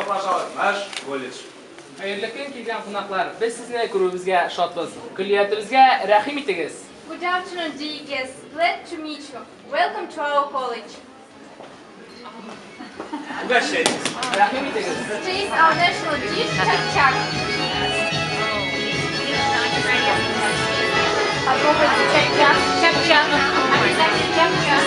пожаловать в наш колледж. Хәерле көн, килгән кунаклар! Без сезне күрүебезгә шатбыз. Көллиятебезгә рәхим итегез! Good afternoon, dear guests. Glad to meet you. Welcome to our college. Угощайтесь. Рәхим итегез! Taste our national dish, чак-чак. Попробуйте чак-чак. Чак-чак. Обязательно чак-чак.